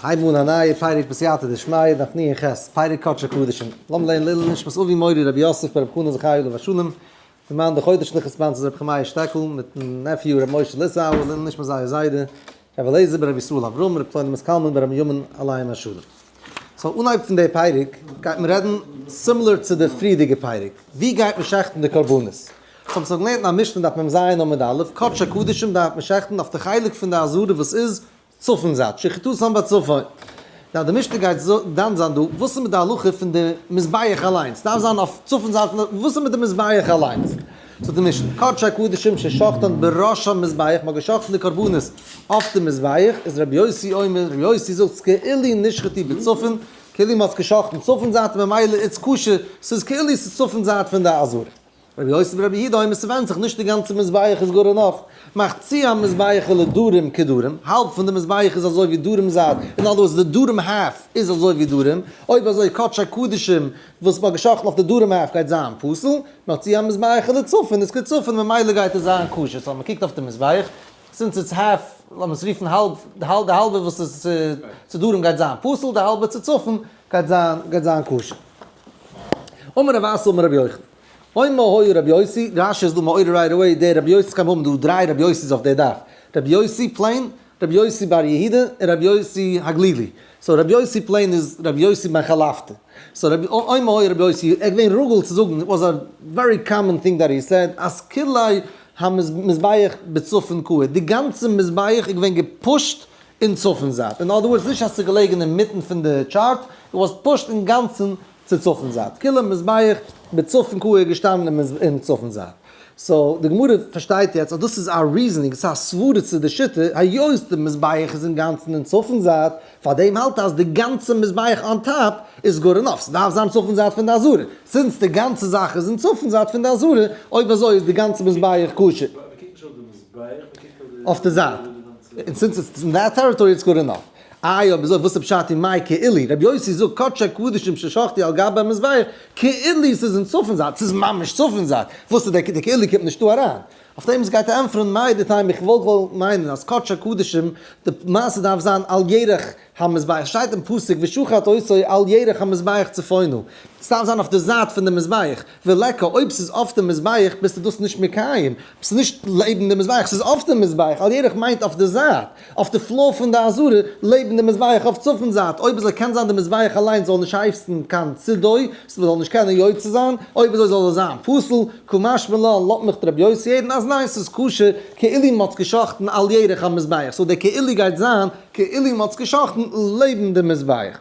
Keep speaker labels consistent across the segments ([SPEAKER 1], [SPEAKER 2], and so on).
[SPEAKER 1] הייבן אן א נייע פרק בסייעתא דשמיא, דף נ ח, פרק קדשי קדשים. לאמיר לערנען לעילוי נשמת אבי מורי רבי יוסף ברב חנא זכרי' עליו השלום, די מאן די חודש ליכות ספאנסערס רבי חמיה שטעקל, מיטן נעפיו רבי משה ליסאו, לעילוי נשמת זייער זיידע רבי אליעזר ברבי ישראל אברהם, רבי קלונימוס קלמן ברבי בנימין עליהם השלום. so אנהייב פון די פרק גייט מען רעדן similar צו די פריערדיגע פרק, ווי גייט מען שעכטן די קרבנות? so האבן זיך געלערנט אין א משנה דף מ ז עמוד א', קדשי קדשים דארף מען שעכטן אויף די חלק פון די עזרה וואס איז צפון זייט, שחיטתן בצפון. now די משנה גייט דן זיין דא, וואס איז מיט די הלכה פון די מזבח אליינס, דארף זיין אויף צפון זייט, וואס איז מיט די מזבח אליינס? זאגט די משנה, קדשי קדשים ששחטן בראש המזבח, מ'האט געשחטן די קרבנות אויף די מזבח, איז רבי יוסי אומר, רבי יוסי זאגט כאילו נשחטו בצפון, כאילו מ'האט עס געשחטן צפון זייט ממילא איז כשר, ס'איז כאילו ס'איז צפון זייט פון די עזרה. רבי יוסי ברבי יהודה אומר ס'ווענדט זיך נישט די גאנצע מזבח איז good enough, מחצית המזבח לדרום כדרום, האלב פון די מזבח איז אזוי ווי דרום זייט, in other words די דרום half איז אזוי ווי דרום, אויב אזוי קדשי קדשים וואס מ'האט געשחט'ן אויף די דרום half גייט זיין פסול, מחצית המזבח לצפון איז כצפון ממילא גייט עס זיין כשר, so מ'קוקט אויף די מזבח, since it's half, לאמיר עס רופן האלב, די האלבע וואס איז צו דרום גייט זיין פסול, די האלבע צו צפון גייט זיין גייט זיין כשר. אמר רב אסי אמר רבי יוחנן, אומר היה רבי יוסי, רשי איז דא מעורר right away, דער רבי יוסי קען האבן דא דריי רבי יוסי'ס אויף דער דף, רבי יוסי plain, רבי יוסי בר יהודה, און רבי יוסי הגלילי. so רבי יוסי plain איז רבי יוסי בן חלפתא. so רבי אומר היה רבי יוסי, ער איז געווען רגיל צו זאגן, it was a very common thing that he said, אז כולי המזבח בצפון קאי, די גאנצע מזבח איז געווען גע push ט אין צפון זייט, in other words נישט אז ס'איז געלעגן אינמיטן פון די chart, it was pushed אינגאנצן צו צפון זייט, כולי מזבח בצפון קאי איז געשטאנען אין צפון זייט. so די גמרא פארשטייט יעצט אז דאס איז א reasoning, ס'איז א סברה צו די שיטה, היות די מזבח איז אינגאנצן אין צפון זייט, פארדעם האלט אז די גאנצע מזבח on top איז good enough, ס'דארף זיין צפון זייט פון די עזרה, since די גאנצע זאך איז אין צפון זייט פון די עזרה, אויב אזוי איז די גאנצע מזבח כשר. אויף די זייט. און since it's in that territory it's good enough. איי אויב אזוי וואס איז פשט אין מאי כאילו? רבי יוסי זאגט קדשי קדשים ששחטו על גבי המזבח, כאילו ס'איז אין צפון זייט, ס'איזממש צפון זייט, וואס איז די כאילו קומט נישט דא אריין. אויף דעם גייט ער ענטפערן מהו דתימא איך וואלט געוואלט מיינען אז קדשי קדשים די מעשה דארף זיין על ירך המזבח, שטייט אין פסוק ושחט אותו על ירך המזבח צפונה, ס'דארף זיין אויף די זייט פון די מזבח, וליכא אויב ס'איז אויף די מזבח ביסטו דאס נישט מקיים, ס'איז נישט לעבן די מזבח, ס'איז אויף די מזבח, על ירך מיינט אויף די זייט, אויף די floor פון די עזרה, לעבן די מזבח אויף צפון זייט, אויב אזוי קען זיין די מזבח אליינס זאל נישט הייסן קיין צידו, ס'זאל נישט קענען יוצא זיין, אויב אזוי זאל עס זיין פסול, קא משמע לן, לאזט מיך רבי יוסי הערן אז ניין ס'איז כשר, כאילו מ'האט עס געשחט'ן על ירך המזבח, so די כאילו גייט זיין כאילו מ'האט עס געשחט'ן לעבן די מזבח.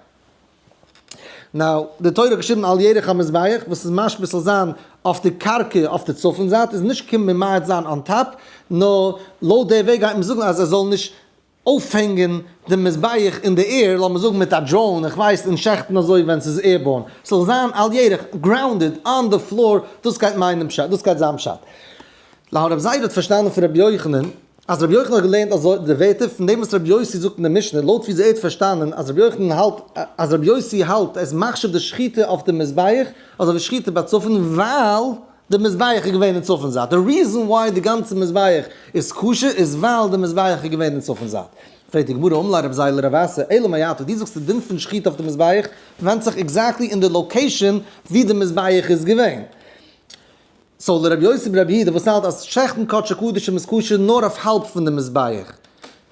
[SPEAKER 1] now, די תורה האט געשריבן על ירך המזבח, וואס איז משמע ס'זאל זיין אויף די קרקע אויף די צפון זייט, איז נישט קומען ממעט זיין on top, נאר לויט די וועג גייט מען זאגן אז ער זאל נישט אויפהענגען די מזבח אין די air, לאמיר זאגן מיט א drone, איך ווייס, און שעכטן אזוי ווען ס'איז airborne. ס'זאל זיין על ירך, grounded, on the floor, דאס גייט מיינען פשט, דאס גייט זיין פשט. להרב רב זירא האט פארשטאנען פון רבי יוחנן, אז רבי יוחנן האט געלערנט אזוי די ווערטער פון דעם וואס רבי יוסי זאגט אין די משנה, לויט ווי זי האט פארשטאנען אז רבי יוחנן האלט אז רבי יוסי האלט עס מחשיב די שחיטה אויף די מזבח אזוי ווי שחיטה בצפון ווייל די מזבח איז געווען אין צפון זייט, די reason why די גאנצע מזבח איז כשר איז ווייל די מזבח איז געווען אין צפון זייט. פרעגט די גמרא אמר ליה רב זירא לרב אסי אלא מעתה דו זאגסט די דין פון שחיטה אויף די מזבח ווענדט זיך exactly אין די location ווי די מזבח איז געווען. so לרבי יוסי ברבי יהודה וואס האלט אז שעכטן קדשי קדשים איז כשר נאר אויף האלב פון די מזבח,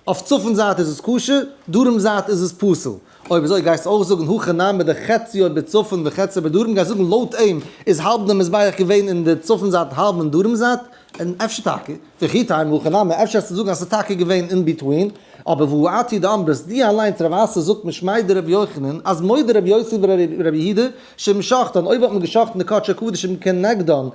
[SPEAKER 1] אויף צפון זייט איז עס כשר, דרום זייט איז עס פסול. אויב אזוי גייסטו אויך זאגן הכא נמי דחציו בצפון וחציו בדרום, גייסט זאגן לויט אים איז האלב די מזבח געווען אין די צפון זייט האלב אין דרום זייט, און אפשר טאקע, וכי תימא הכי נמי, אפשר וועסטו זאגן אז ס'איז טאקע געווען in between, אבער והא אתו דאמרת, דו אליינס רב אסי זאגט משמיה דרבי יוחנן אז מודה רבי יוסי ברבי יהודה שאם שחטן, אויב האט מען געשחטן די קדשי קדשים כנגדן,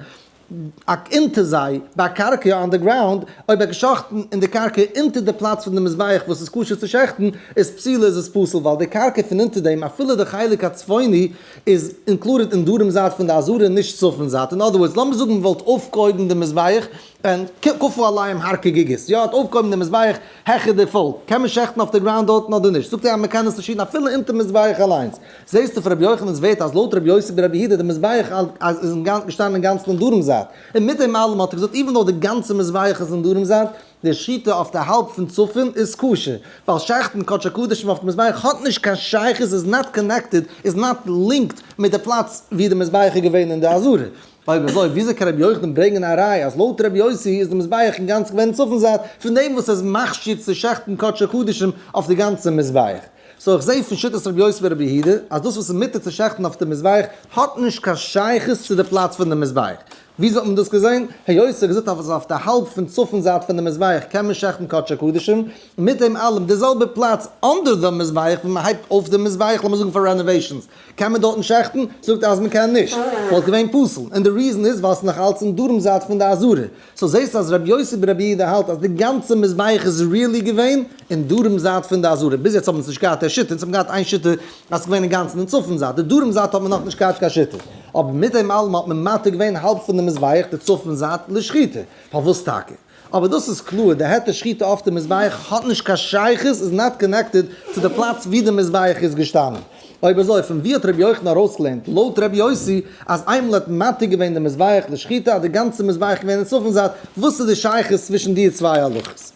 [SPEAKER 1] אונטער זיי, בקרקע on the ground, אויב ער האט געשחטן אין די קרקע אונטער די פלאץ פון די מזבח וואס איז כשר צו שעכטן, איז פסולה איז עס פסול ווייל די קרקע פון אונטער דעם אפילו די חלק הצפוני איז included אין דרום זייט פון די עזרה נישט צפון זייט, in other words לאמיר זאגן מען וואלט אויפגעהויבן די מזבח און כפו עליהם הר כגיגית, יא האט אויפגעהויבן די מזבח העכער די פאלק, קען מען שעכטן אויף די ground דארטן אדער נישט, זאגט ער אז מען קען עס נישט היטן אפילו אונטער מזבח אליינס, זעסטו פון רבי יוחנן'ס ווערטער אז לויט רבי יוסי ברבי יהודה די מזבח איז געשטאנען אינגאנצן אין דרום זייט, און מיט דעם אלעם האט ער געזאגט even though די גאנצע מזבח איז אין דרום זייט. די שחיטה אויף די האלב פון צפון איז כשר, ווייל שעכטן קדשי קדשים אויף די מזבח האט נישט קיין שייכות, איז not connected, איז not linked מיט די פלאץ ווי די מזבח איז געווען אין די עזרה. אויב אזוי וויאזוי קען רבי יוחנן ברענגען א ראיה אז לויט רבי יוסי איז די מזבח אינגאנצן געווען אין צפון זייט פון דעם וואס ער איז מכשיר צו שעכטן קדשי קדשים אויף די גאנצע מזבח? so איך זעה פון שיטת רבי יוסי ברבי יהודה אז דאס וואס איז מותר צו שעכטן אויף די מזבח האט נישט קיין שייכות צו די פלאץ פון די מזבח. וויאזוי האט מען דאס געזען? היות ער האט געזאגט אז אויף די האלב פון צפון זייט פון די מזבח קען מען שעכטן קדשי קדשים, מיט דעם אלעם די זעלבע פלאץ under די מזבח ווי מען הייבט אויף די מזבח לאמיר זאגן פאר renovations קען מען דארטן שעכטן? זאגט ער אז מען קען נישט, וואלט געווען פסול, און די reason איז ווייל ס'איז נאך אלץ אין דרום זייט פון די עזרה. so זעסט אז רבי יוסי ברבי יהודה האלט אז די גאנצע מזבח איז really געווען אין דרום זייט פון די עזרה, ביז יעצט האבן אונז נישט געהאט די שיטה, אונז האבן געהאט איין שיטה אז ס'איז געווען אינגאנצן אין צפון זייט, די דרום זייט האט מען נאכנישט געהאט קיין שיטה, אבער מיט דעם אלעם האט מען מתיר געווען האלב פון די מזבח די צפון זייט לשחיטה, פארוואס טאקע? אבער דאס איז קלאר, די היתר שחיטה אויף די מזבח האט נישט קיין שייכות, איז not connected צו די פלאץ ווי די מזבח איז געשטאנען. אויב אזוי פון ווי האט רבי יוחנן ארויסגעלערנט לויט רבי יוסי אז איינמאל האט מתיר געווען די מזבח לשחיטה אז די גאנצע מזבח געווען אין צפון זייט, וואס איז די שייכות צווישן די צוויי הלכות?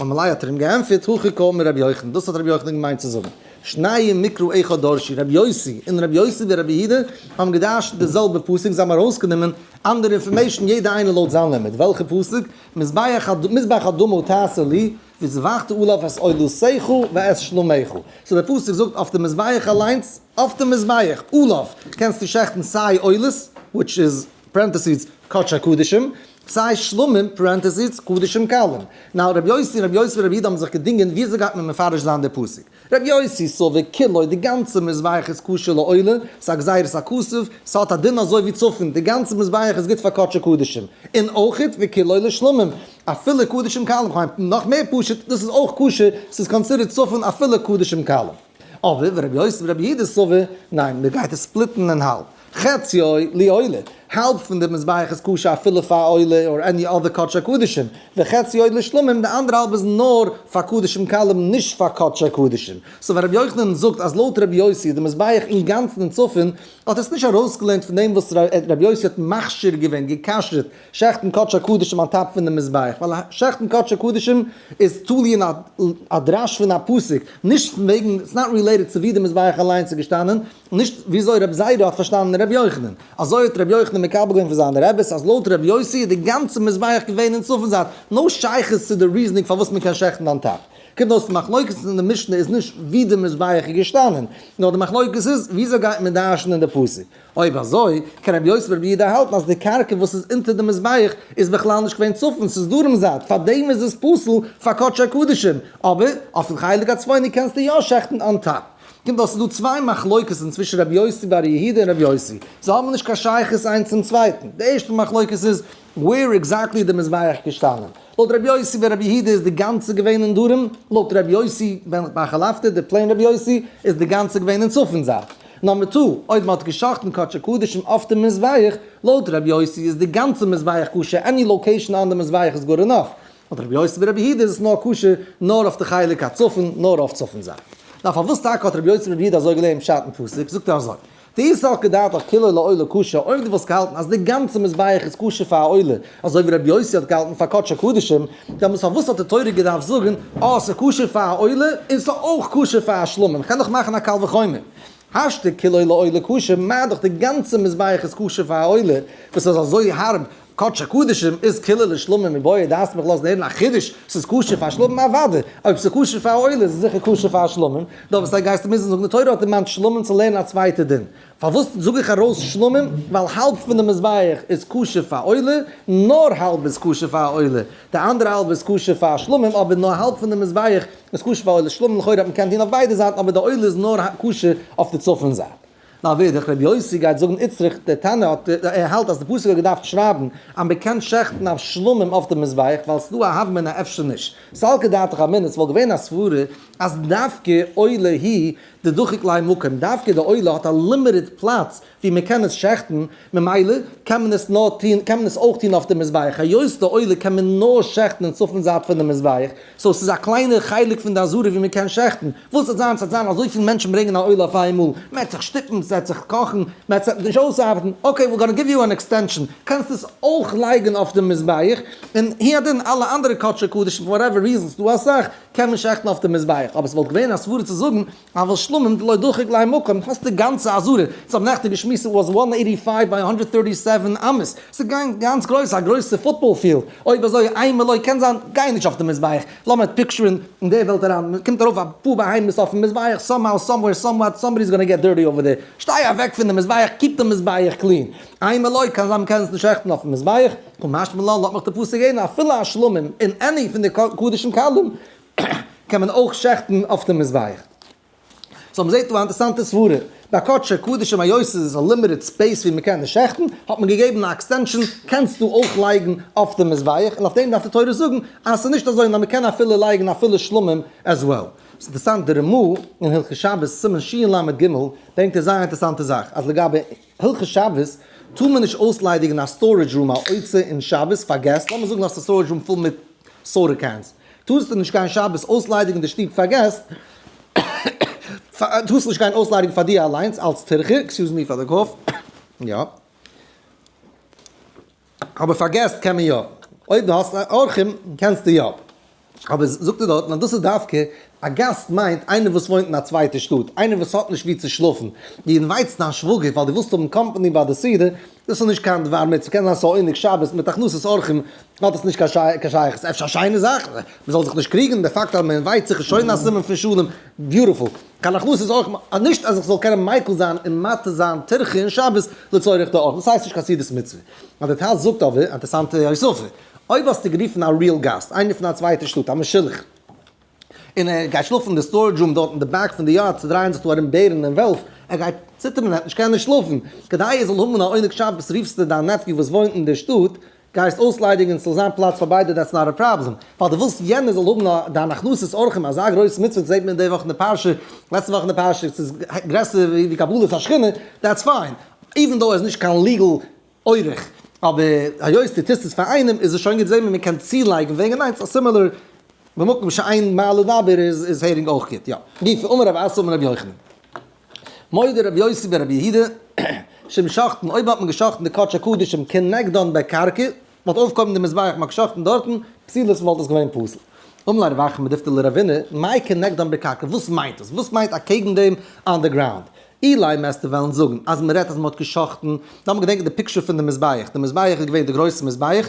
[SPEAKER 1] אמר ליה האט ער אים געענטפערט, הכי קאמר רבי יוחנן, דאס האט רבי יוחנן געמיינט צו זאגן, שנים מקרא אחד דרשו, רבי יוסי און רבי יוסי ורבי יהודה האבן געדרש'נט די זעלבע פסוק, זיי האבן ארויסגענומען אנדערע information יעדע איינער לויט זיין לימוד, וועלכע פסוק? מזבח אדמה תעשה לי, וזבחת עליו את עולותיך ואת שלמיך. so דער פסוק זאגט אויף די מזבח אליינס, אויף די מזבח, עליו, קענסטו שעכטן סיי עולות, which is, parentheses, קדשי קדשים, סיי שלמים, parentheses, קדשים קלים. now רבי יוסי און רבי יוסי ורבי יהודה האבן זיך געדינגען וויאזוי גייט מען מפרש זיין די פסוק. רבי יוסי סבר כולו, די גאנצע מזבח איז כשר לעולה, ס'איז א גזירת הכתוב, ס'האט א דין אזוי ווי צפון, די גאנצע מזבח איז גוט פאר קדשי קדשים, און אויכעט וכולו לשלמים, אפילו קדשים קלים, כ'מיין נאך מער פשוט, דאס איז אויך כשר, ס'איז considered צפון אפילו קדשים קלים. אבער ורבי יוסי ורבי יהודה סבר, ניין, מ'גייט עס split ן אין האלב. חציו לעולה, האלב פון די מזבח איז כשר אפילו פאר עולה or any other קדשי קדשים, וחציו לשלמים, די אנדערע האלב איז נאר פאר קדשים קלים נישט פאר קדשי קדשים. so ווען רבי יוחנן זאגט אז לויט רבי יוסי איז די מזבח אינגאנצן אין צפון, האט עס נישט ארויסגעלערנט פון דעם וואס רבי יוסי האט מכשיר געווען, גע'כשר'ט, שעכטן קדשי קדשים on top פון די מזבח, ווייל שעכטן קדשי קדשים איז תלוי אין א דרש פון א פסוק, נישט פון וועגן, it's not related צו ווי די מזבח אליינס איז געשטאנען, נישט וויאזוי רבי זירא האט פארשטאנען רבי יוחנן. אזוי האט רבי יוחנן מקבל געווען פון זיינע רעבעס אז לויט רבי יוסי איז די גאנצע מזבח געווען אין צפון זייט, no שייכות צו די reasoning פארוואס מען קען שעכטן on top. קומט אויס די מחלוקת אין די משנה איז נישט ווי די מזבח איז געשטאנען, נאר די מחלוקת איז וויאזוי גייט מען דרש'נען אין די פסוק. אויב אזוי קען רבי יוסי ברבי יהודה האלטן אז די קרקע וואס איז אונטער די מזבח איז בכלל נישט געווען צפון, ס'איז דרום זייט, פארדעם איז עס פסול פאר קדשי קדשים, אבער אויפן חלק הצפוני קענסטו יא שעכטן on top. קומט אויס ס'איז דא צוויי מחלוקת'ן צווישן רבי יוסי בר יהודה און רבי יוסי, זיי האבן נישט קיין שייכות איינס צום צווייטן, די ערשטע מחלוקת איז where exactly איז די מזבח געשטאנען, לויט רבי יוסי ורבי יהודה איז די גאנצע געווען אין דרום, לויט רבי יוסי בן בר חלפתא די plain רבי יוסי איז די גאנצע געווען אין צפון זייט. number two, אויב מ'האט געשאכטן קדשי קדשים אויף די מזבח, לויט רבי יוסי איז די גאנצע מזבח כשר, any location on די מזבח איז good enough. לויט רבי יוסי ורבי יהודה איז עס נאר כשר נאר אויף די חלק הצפון, נאר אויף צפון זייט. נאר פארוואס טאקע האט רבי יוסי ורבי יהודה אזוי געלערנט פשט אין פסוק? זאגט ער אזוי, דאי סלקא דעתך כולו לעולה כשר, אויב דו וואלסט געהאלטן אז די גאנצע מזבח איז כשר פאר א עולה, אזוי ווי רבי יוסי האט געהאלטן פאר קדשי קדשים, דעמאלטס פארוואס האט די תורה געדארפט זאגן אה ס'איז כשר פאר א עולה און ס'איז אויך כשר פאר א שלמים, מ'קען דאך מאכן א קל וחומר. השתא כולו לעולה כשר, מה דאך די גאנצע מזבח איז כשר פאר א עולה, וואס איז אזוי הארב, קדשי קדשים איז כולו לשלמים מיבעיא דארפסט מיך לאזן הערן א חידוש, ס'איז כשר פאר שלמים אוודאי, אויב ס'איז כשר פאר א עולה איז עס זיכער כשר פאר שלמים, דאך וואס גייסטו מוזן זאגן די תורה האט דערמאנט שלמים צו לערנען א צווייטע דין, פארוואס זאג איך ארויס שלמים? ווייל האלב פון די מזבח איז כשר פאר עולה, נאר האלב איז כשר פאר א עולה, די אנדערע האלב איז כשר פאר שלמים, אבער נאר האלב פון די מזבח איז כשר פאר עולה, שלמים לכאורה האט מען קענט טון אויף ביידע זייטן אבער די עולה איז נאר כשר אויף די צפון זייט. נאר ווער דער רבי יוסי גייט זאגן איצטריך דער תנא האט ער האלט אז די פסוק האט געדארפט שרייבן אז מען קען שעכטן אויף שלמים אויף די מזבח ווייל ס'דא א הוה אמינא אפשר נישט סלקא דעתך אמינא ס'וואלט געווען א סברה. אז דווקא עולה היא דדחיק ליה מקום, דווקא די עולה האט א limited פלאץ ווי מען קען עס שעכטן, ממילא קען מען עס נאר טון, קען מען עס אויך טון אויף די מזבח, היות די עולה קען מען נאר שעכטן אין צפון זייט פון די מזבח, so ס'איז א קליינע חלק פון די עזרה ווי מען קען שעכטן, וואס וועט זיין? ס'וועט זיין אזויפיל מענטשן ברענגען א עולה אויף איינמאל, מען וועט זיך שטופן, ס'וועט זיך קאכן, מען וועט נישט אויסארבעטן, okay, we're gonna give you an extension, קענסט עס אויך לייגן אויף די מזבח, און הוא הדין אלע אנדערע קדשי קדשים for whatever reason, ס'דא אסאך, קען מען שעכטן אויף די מזבח, אבער ס'וואלט געווען א סברה צו זאגן אבל שלמים דלא דחיק ליה מקום, האסט די גאנצע עזרה, אונז האבן נעכטן געשמועסט ס'וואס one eighty five by hundred thirty seven אמות, ס'איז גאנץ גרויס, א גרויסע football field, אויב אזוי איינמאל אוי קען זיין גיי נישט אויף די מזבח, לאמיר picture ן אין די וועלט אריין, מ'קומט ארויף אפאר בהמות אויפן מזבח, somehow somewhere somewhat somebody is gonna get dirty over there, שטיי אוועק פון די מזבח, keep די מזבח clean, איינמאל אוי קען זיין מ'קען עס נישט שעכטן אויפן מזבח, קא משמע לן לאט מיך די פסוק הערן אפילו א שלמים אין any פון די קדשים קלים קען מען אויך שעכטן אויף די מזבח. so מ'זעט דא א אינטערעסאנטע סברה, ביי קדשי קדשים היות עס איז א limited space ווי מ'קען עס שעכטן, האט מען געגעבן א extension, קענסטו אויך לייגן אויף די מזבח, און אויף דעם דארף די תורה זאגן אז ס'איז נישט אזוי נאר מ'קען אפילו לייגן אפילו שלמים as well. ס'איז אינטערעסאנט די רמ"א אין הלכות שבת סימן של"ג ברענגט ער זייער אינטערעסאנטע זאך אז לגבי הלכות שבת טאר מען נישט אויסליידיגן א storage room א אוצר אין שבת פאר געסט, לאמיר זאגן האסט א storage room פול מיט soda cans, טארסטו נישט גיין שבת אויסליידיגן די שטוב פאר געסט, טארסט נישט גיין אויסליידיגן פאר דיר אליינס אלץ טירחה, excuse me פאר די cough, יא. אבער פאר געסט קען מען יא, אויב דו האסט אורחים קענסטו יא. אבער זאגט ער דארטן אז דאס איז דווקא א גאסט מיינט איינער וואס וואוינט אין א צווייטע שטאט, איינער וואס האט נישט וואו צו שלאפן, דו invite סט דיין שוואגער ווייל דו ווילסט האבן company ביי די סעודה, דאס איז נישט קיין דבר מצוה, קען זיין ס'איז עונג שבת מיט הכנסת אורחים האט עס נישט קיין שייכות, אפשר א שיינע זאך, מ'זאל זיך נישט קריגן, די פאקט אז מ'אינווייט זיך איז שוין א סימן פון שלום, beautiful. קיין הכנסת אורחים, נישט אז איך זאל קענען מיקל זיין און מתיר זיין טירחה אין שבת לצורך די אורחים, דאס הייסט נישט קיין סעודת מצוה. אז די טז זאגט אבער, אינטערעסאנטע הוספה, אויב האסטו גערופן א real גאסט, איינער פון א צווייטע שטאט, א משולח, און ער גייט שלאפן אין די storage room דארט אין די back פון די yard, ס'דרייען זיך דא ארום בערן און וועלף, ער גייט ציטערן, ער וועט נישט קענען שלאפן, כדי ער זאל האבן א עונג שבת רופסטו דיין nephew וואס וואוינט אין די שטאט, גייסט אויסליידיגן ס'זאל זיין פלאץ פאר ביידע that's not a problem, ווייל דו ווילסט יענער זאל האבן א דיין הכנסת אורחים אזא גרויסע מצוה דאס זעט מען די וואך אין די פרשה, לעצטע וואך אין די פרשה, ס'איז גרעסער ווי קבלת השכינה, that's fine, even though ער איז נישט קיין legal אורח, אבער היות דו טוסט עס פאר איינעם איז עס שוין גוט זעהן ווי מען קען צולייגן וועגן איינס א similar במקום שאין מה לדבר איז הערינג אויך גוט יא. גופא אמר רב אסי אמר רבי יוחנן מודה רבי יוסי ברבי יהודה שאם שחטן אויב האט מען געשחטן די קדשי קדשים כנגדן בקרקע מען האט אויפגעהויבן די מזבח מען האט געשחטן דארטן פסולות וואלט עס געווען פסול. אמר ליה רב אחא מדיפתי לרבינא מאי כנגדן בקרקע וואס מיינט עס וואס מיינט אקעגן דעם on the ground אילימא וועסטו וועלן זאגן אז מען רעדט אז מען האט גע'שחט'ן, לאמיר געדענקען די picture פון די מזבח, די מזבח איז געווען די גרויסע מזבח,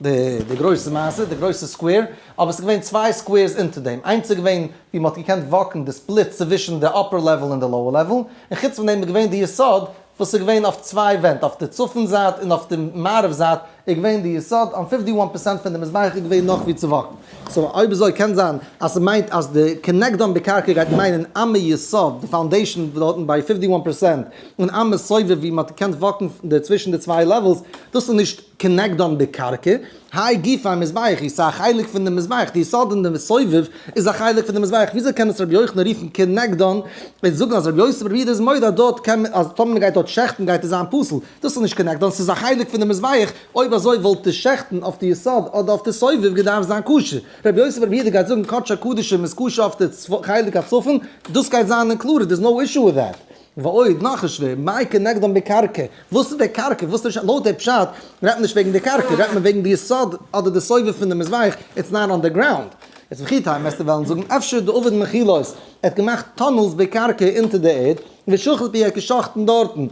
[SPEAKER 1] די גרויסע מעשה, די גרויסע square, אבער עס איז געווען צוויי squares אונטער דעם, איינס איז געווען ווי מען האט געקענט walk ן די split צווישן די upper level און די lower level, און חוץ פון דעם איז געווען די יסוד וואס איז געווען אויף צוויי ווענט, אויף די צפון זייט און אויף די מערב זייט איז געווען די יסוד, אן fifty one percent פון די מזבח איז געווען נאך ווי צו walk ן. so אויב אזוי קען זיין אז ס'מיינט אז די כנגדם בקרקע גייט מיינען אמה יסוד, די foundation דארטן ביי fifty one percent, און אמה סובב ווי מ'האט געקענט walk ן צווישן די צוויי levels, דאס איז נישט כנגדם בקרקע, האי גופיה מזבח איז ס'א חלק פון די מזבח, די יסוד און די סובב איז א חלק פון די מזבח, וויאזוי קען עס רבי יוחנן רופן כנגדן, און זאגן אז רבי יוסי ברבי יהודה איז מודה אז דארט קען מען אז טאמער מ'גייט דארט שעכטן גייט עס זיין פסול, דאס איז נישט כנגדן, ס'איז א חלק פון די מזבח, אויב אזוי וואלט די שעכטן אויף די יסוד אדער אויף די סובב געדארפט זיין כשר, רבי יוסי ברבי יהודה גייט זאגן קדשי קדשים איז כשר אויף די חלק הצפון, דאס גייט זיין included, there's no issue with that. ועוד, נאך א שווער, מאי כנגדם בקרקע, וואס איז די קרקע, וואס איז, לויט די פשט רעדט מען נישט וועגן די קרקע, רעדט מען וועגן די יסוד אדער די סובב פון די מזבח, it's not on the ground. איז וכי תימא וועסטו וועלן זאגן אפשר דעבד מחילות, ער האט געמאכט tunnels בקרקע אונטער די ערד, ושחט בהו ער האט געשחטן דארטן.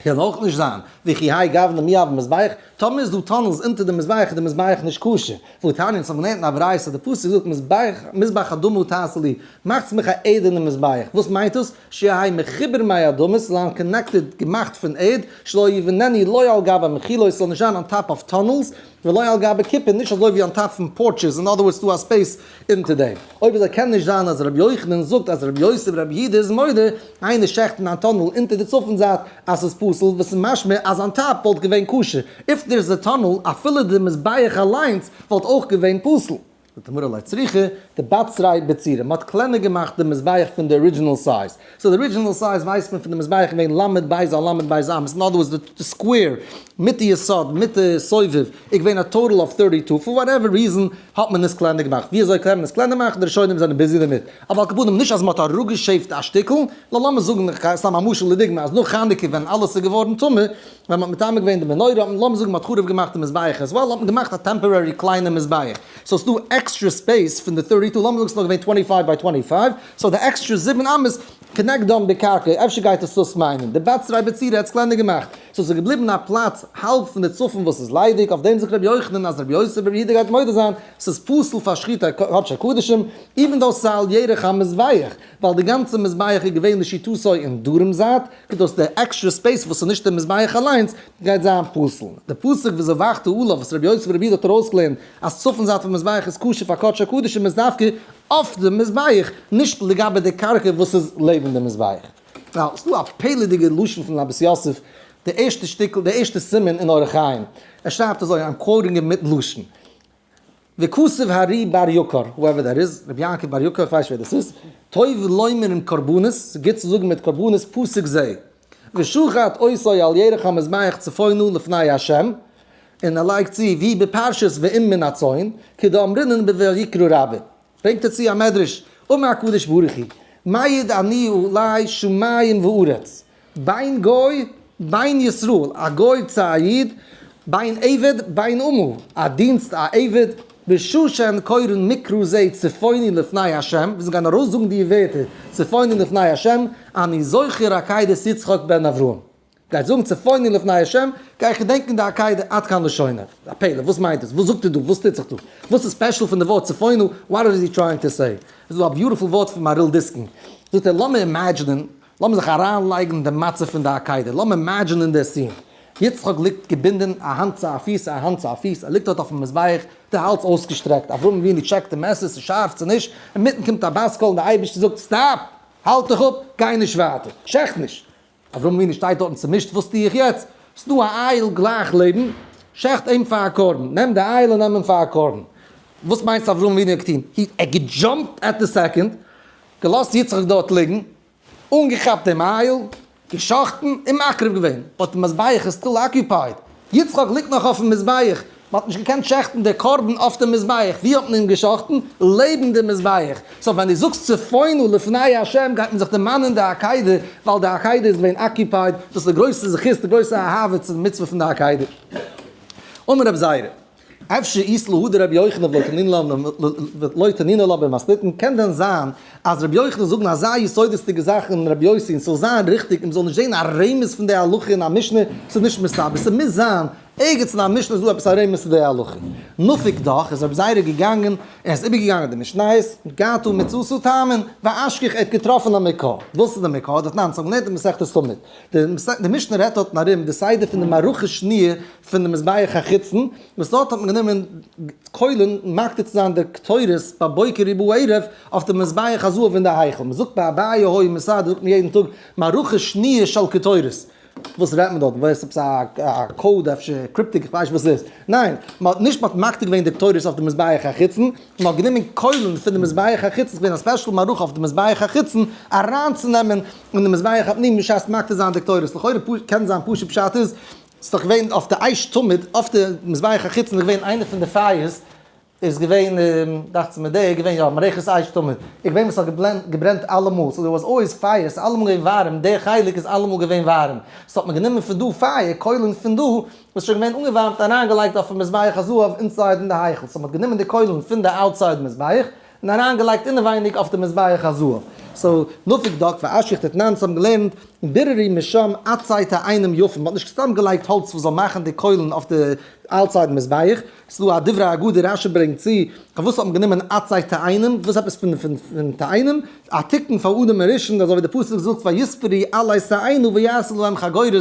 [SPEAKER 1] קען אויך נישט זיין, וכי האי גוונא מי הוי מזבח, טאמער איז דא tunnels אונטער די מזבח איז די מזבח נישט כשר, והתניא אונז האבן געלערנט אין א ברייתא די פסוק זאגט מזבח מזבח אדמה תעשה לי, מאכטס מיך א ערדענע מזבח, וואס מיינט דאס? שיהא מחובר מאדמה, ס'זאל זיין connected, געמאכט פון ערד, שלא יבננו לא על גבי מחילות, ס'זאל נישט זיין on top of tunnels, ולא על גבי כיפין, נישט אזוי ווי on top פון porches, in other words ס'דא א space אונטער דעם. אויב אזוי קען נישט זיין אז רבי יוחנן זאגט אז רבי יוסי ברבי יהודה איז מודה, איינער שעכט אין א tunnel אונטער די צפון זייט אז ס'איז פסול, וואס איז משמע אז on top וואלט געווען כשר, if there is a tunnel אפילו די מזבח אליינס וואלט אויך געווען פסול. זאגט די גמרא לא צריכא, דבצריה בצירה, מ'האט קלענער געמאכט די מזבח פון די original size. So די original size ווייסט מען פון די מזבח געווען ל' בית על ל' בית אמות, אין other words די square מיט די יסוד מיט די סובב איז געווען א total of thirty two, for whatever reason האט מען עס קלענער געמאכט, ווי אזוי קען מען עס קלענער מאכן, די ראשונים זענען busy דערמיט, אבער על כל פנים נישט אז מען האט אראפגעשעיפט א שטיקל, נאר לאמיר זאגן סתם א משל לדוגמא אז נאך חנוכה ווען אלעס איז געווארן טמא, ווען מען האט מטמא געווען די מנורה האט מען לאמיר זאגן מען האט חרוב געמאכט די מזבח as well האט מען געמאכט א temporary קליינע מזבח, so ס'דא extra space פון די thirty two לאמיר זאגן ס'איז נאר געווען twenty five by twenty five, so די עקסטרע זיבן אמות כנגדם בקרקע, אפשר גייט עס דאס מיינען, דבצריה בצירה האט עס קלענער געמאכט, so ס'איז געבליבן א פלאץ האלב פון די צפון וואס איז ליידיג, אויף דעם זאגט רבי יוחנן אז רבי יוסי ברבי יהודה גייט מודה זיין ס'איז פסול פאר שחיטה קדשי קדשים, even though ס'איז על ירך המזבח, ווייל די גאנצע מזבח איז געווען לשיטתו אין דרום זייט, כדי די extra space וואס איז נישט די מזבח אליינס גייט זיין פסול. די פסוק וזבחת עליו וואס רבי יוסי ברבי יהודה האט ארויסגעלערנט אז צפון זייט פון מזבח איז כשר פאר קדשי קדשים איז דווקא אויף די מזבח, נישט לגבי די קרקע וואס איז לעבן די מזבח. Now, ס'דא א פלא'דיגע לשון פון לבית יוסף, די ערשטע שטיקל, די ערשטע סימן אין אורח חיים. ער שרייבט אזוי, I'm quoting אים מיטן לשון. וכתב הרי בר יקר, whoever that is, רבי יעקב בר יקר, איך ווייס נישט ווער דאס איז, טוב לומר עם קרבנות, ס'איז גוט צו זאגן מיט קרבנות פסוק זה, ושחט אותו על ירך המזבח צפונה לפני ה', און ער לייגט צו, ווי בפרשת ואם מן הצאן, כדאמרינן בויקרא רבה. ברענגט ער צו א מדרש, אמר הקדוש ברוך הוא, מעיד אני עלי שמים וארץ, בין גוי בין ישראל, א גוי צו א איד, בין עבד בין אמה, א דינסט א עבד, בשעה שהן קורין מקרא זה צפוני לפני ה', ווען זיי גייען ארויסזאגן די ווערטער צפוני לפני ה', אני זוכר עקידת יצחק בן אברהם. גייט זאגן צפוני לפני ה', גיי איך געדענקן די עקידה עד כאן לשונו. א פלא, וואס מיינט עס? וואס זאגט ער דא? וואס טוט זיך דא? וואס איז special פון די ווארט צפונו? What is he trying to say? איז דא א beautiful ווארט פון מהרי"ל דיסקין. זאגט ער, לאמיר imagine ען, לאמיר זיך אריינלייגן אין די מצב פון די עקידה, לאמיר imagine ען די scene. יצחק ליגט געבינדען א האנט צו א פיס, א האנט צו א פיס, ער ליגט דארט אויפן מזבח, די האלז אויסגעשטרעקט, אברהם אבינו check ט די מעסער, ס'איז שארף צו נישט, אינמיטן קומט א בת קול און די אייבערשטער זאגט, stop! האלט דיך אפ, גיי נישט ווייטער, שעכט נישט! אברהם אבינו שטייט דארטן צומישט, וואס טו איך יעצט? ס'דא א איל גלייך לעבן, שעכט אים פאר א קרבן, נעם די איל און נעם אים פאר א קרבן. וואס מיינסטו אברהם אבינו האט געטון? הי ער גע jump ט at the second, געלאזט יצחק דארט ליגן, אנגעכאפט דעם איל, געשאכטן און מקריב געווען, but די מזבח איז still occupied, יצחק ליגט נאך אויפן מזבח, מען האט נישט געקענט שעכטן די קרבן אויף די מזבח, ווי האט מען אים געשאכטן? לעבן די מזבח, so ווען דו זאגסט צפונו לפני ה' גייט מען זיך דערמאנען די עקידה, ווייל די עקידה איז געווען occupied, דאס איז די גרויסע זכות, די גרויסע אהבה צו די מצוה פון די עקידה. אמר רב זירא. אפשר אית להא דרבי יוחנן ולא תנינא לה במתניתין, קען דען זיין אז רבי יוחנן זאגן אזא יסודות'דיגע זאך אין רבי יוסי און ס'זאל זיין ריכטיג און מ'זאל נישט זען א רמז פון די הלכה אין א משנה, ס'איז נישט מסתבר, ס'מוז זיין ערגעץ אין א משנה איז דא עפעס א רמז צו די הלכה. נפק דאך איז רבי זירא געגאנגען, ער איז איבערגעגאנגען די משניות, געתא מצאתו טעמין, ואשכח ער האט געטראפן א מקור. וואס איז די מקור? דתנן, ס'האט געלערנט אין מסכת תמיד. די משנה רעדט דארטן ארום די סדר פון די מערכה שניה פון די מזבח החיצון, וואס דארט האט מען גענומען קוילן מקטיר צו זיין די קטורת בבוקר ובערב אויף די מזבח הזהב אין די היכל, מען זאגט ביי אביי הוי מסדר זאגט מען יעדן טאג מערכה שניה של קטורת, וואס רעדט מען דארט? וואס עפעס א code אפשר cryptic איך ווייס נישט וואס ס'איז, ניין מען האט נישט מען האט מקטיר געווען די קטורת אויף די מזבח החיצון, מען האט גענומען קוילן פון די מזבח החיצון, ס'איז געווען א special מערכה אויף די מזבח החיצון אריינצונעמען אין די מזבח הפנים בשעת מקטיר זיין די קטורת, לכאורה קען זיין פשוט פשט איז ס'איז דאך געווען אויף די אש תמיד, אויף די מזבח החיצון איז געווען איינע פון די פייערס, איז געווען, דאכט זיך מיר די, איז געווען יא, מערכת אש תמיד, איז געווען וואס האט געברענט אלעמאל, so there was always fire, ס'איז אלעמאל געווען ווארעם, די חלק איז אלעמאל געווען ווארעם, so האט מען גענומען פון דא פייער, קוילן פון דא, וואס איז שוין געווען אנגעווארעמט אריינגעלייגט אויפן מזבח הזהב inside אין די היכל, so מ'האט גענומען די קוילן פון די outside מזבח, און אריינגעלייגט אינעווייניג אויף די מזבח הזהב. So, נפק דק ואשכח דתנן, האבן געלערנט, ביררו משם עצי תאנים יפים, מ'האט נישט סתם געלייגט האלץ וואס זאל מאכן די קוילן אויף די outside מזבח, ס'איז דא א דברי אגדה רשי ברענגט צו, פארוואס האט מען גענומען עצי תאנים, וואס עפעס פון פון תאנים, א תיקון פאר אדם הראשון, אזוי ווי די פסוק זאגט ויספרו עלי תאנה ויעשו להם חגורות,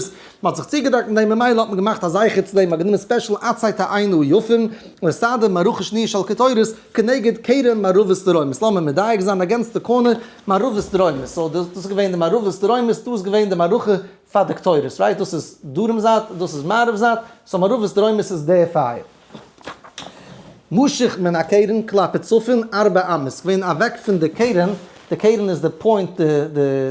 [SPEAKER 1] מען האט זיך צוגעדעקט מיט דעם ממילא האט מען געמאכט א זכר צו דעם, מען האט גענומען special עצי תאנה יפים, לסדר מערכה שניה של קטורת, כנגד קרן מערבית דרומית, לאמיר מדייק זיין against די corner, מערבית דרומית, so דאס איז געווען די מערבית דרומית, דא איז געווען די מערכה פאר די קטורת, right? דאס איז דרום זייט, דאס איז מערב זייט, so מערבית דרומית איז די פייער. משוך מן הקרן כלפי צפון ארבע אמות, געווען אוועק פון די קרן, די קרן איז די point,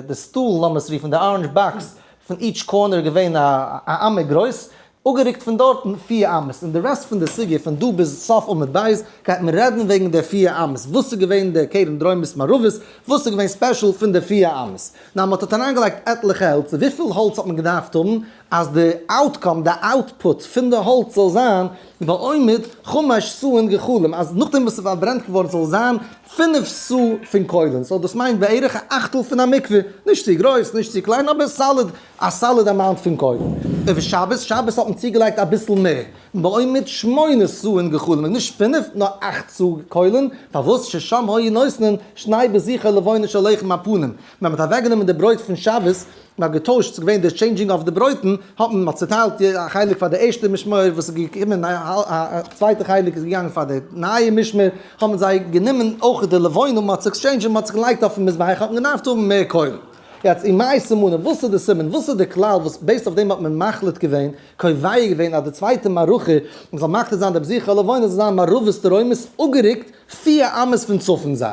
[SPEAKER 1] די סטול לאמיר עס רופן, די orange box פון each corner געווען א אמה גרויס, אפגערוקט פון דארטן 4 אמות, און די rest פון די סוגיא פון דא ביז סוף עמוד ב' גייט מען רעדן וועגן די 4 אמות, וואס איז געווען די קרן דרומית מערבית, וואס איז געווען special פון די 4 אמות. נאר מען האט אריינגעלייגט עטליכע העלצער, וויפיל האלץ האט מען געדארפט האבן אז די outcome, די output פון די האלץ זאל זיין בעומד חמש סאין גחלים, אז נאכדעם וואס ס'איז פארברענט געווארן זאל זיין 5 סאה פון קוילן, so דאס מיינט בערך א אכטל פון א מקווה, נישט צו גרויס, נישט צו קליין, אבער solid, א solid amount פון קוילן. ובשבת, שבת האט מען צוגעלייגט אביסל מער, בעומד 8 סאין גחלים, נישט 5, נאר 8 סאה קוילן, פארוואס? ששם היו נותנין שני בזיכי לבונה של לחם הפנים, ווען מען האט אוועקגענומען די ברויט פון שבת, מען האט געטוישט, ס'איז געווען די changing אויף די ברויטן, האט מען צוטיילט א חלק פאר די ערשטע משמר וואס איז געקומען, א צווייטע חלק איז געגאנגען פאר די נייע משמר, האבן זיי גענומען אויך די לבונה, מען האט זיך exchanged און מען האט זיך געלייגט אויפן מזבח, האט מען געדארפט האבן מער קוילן. יעצט, ומאי סימנא, וואס איז די סימן, וואס איז די כלל וואס based אויף דעם האט מען מחליט געווען, קובע געווען אז די צווייטע מערכה, מען זאל מקטיר זיין די בזיכי הלבונה, זאל זיין מערבית דרומית אפגערוקט 4 אמות פון צפון זייט.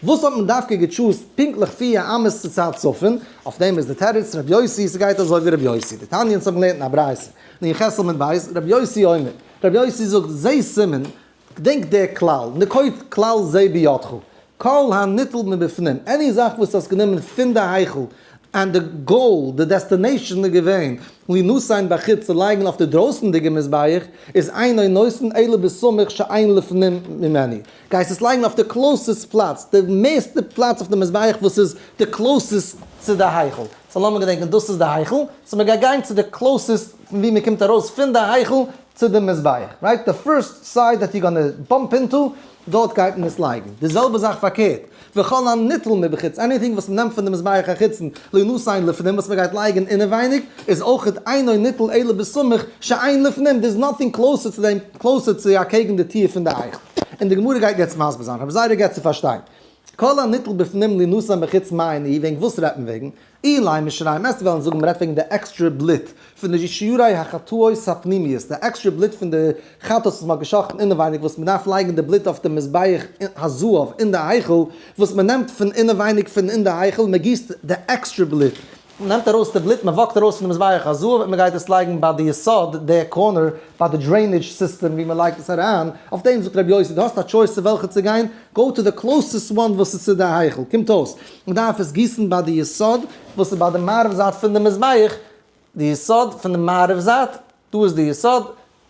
[SPEAKER 1] וואס האט מען דווקא גע choose ט פונקטליך 4 אמות צו צד צפון? אויף דעם איז די תירוץ רבי יוסי, ס'גייט אזוי ווי רבי יוסי. דתניא, אונז האבן געלערנט אין א ברייתא, נ"ח עמוד ב', רבי יוסי אומר, רבי יוסי זאגט, זה סימן, געדענק דער כלל, נקוט כלל זה בידך, כל הניטל מבפנים, any זאך וואס האסט גענומען פון די היכל, and די goal, די destination איז געווען, לינתן בחוץ צו לייגן אויף די דרויסנדיגע מזבח, איז אינו נותן אלא בסמוך שאין לפנים ממנו. גייסט עס לייגן אויף די closest פלאץ, די מערסטע פלאץ אויף די מזבח וואס איז די closest צו די היכל. so לאמיר געדענקען, דאס איז די היכל, so מען גייט גיין צו די closest פון ווי מען קומט ארויס פון די היכל צו די מזבח, right? The first side that you gonna bump into, דארט גייט מען עס לייגן. די זעלבע זאך פארקערט, וכל הניטל מבחוץ, anything וואס מען נעמט פון די מזבח החיצון, לינתן לפנים, וואס מען גייט לייגן אינעווייניג, איז אויך אינו ניטל אלא בסמוך שאין לפנים, there is nothing closer צו דעם, closer צו אקעגן די טיר פון די היכל. און די גמרא גייט יעצט מסביר זיין, רבי זירא געבט צו פארשטיין, כל הניטל בפנים לינתן בחוץ מאי ניהו, וועגן וואס רעדט מען וועגן? אילימא שיריים, וועסטו וועלן זאגן מ'רעדט וועגן די עקסטרע בלוט פון די שירי החטאות הפנימיות, די עקסטרע בלוט פון די חטאת וואס מ'האט געשאכטן אינעווייניג וואס מ'דארף לייגן די בלוט אויף די מזבח הזהב אין די היכל, וואס מ'נעמט פון אינעווייניג פון אין די היכל, מ'גיסט די עקסטרע בלוט, מ'נעמט ארויס די בלוט, מ' walk ט ארויס פון די מזבח הזהב און מ'גייט עס לייגן ביי די יסוד, די corner, ביי די drainage system ווי מ'לייגט עס אריין, אויף דעם זאגט רבי יוסי, דו האסט א choice צו וועלכע צו גיין, go to the closest one וואס איז צו די היכל, קומט אויס, מ'דארף עס גיסן ביי די יסוד וואס איז ביי די מערב זייט פון די מזבח, די יסוד פון די מערב זייט, דא איז די יסוד,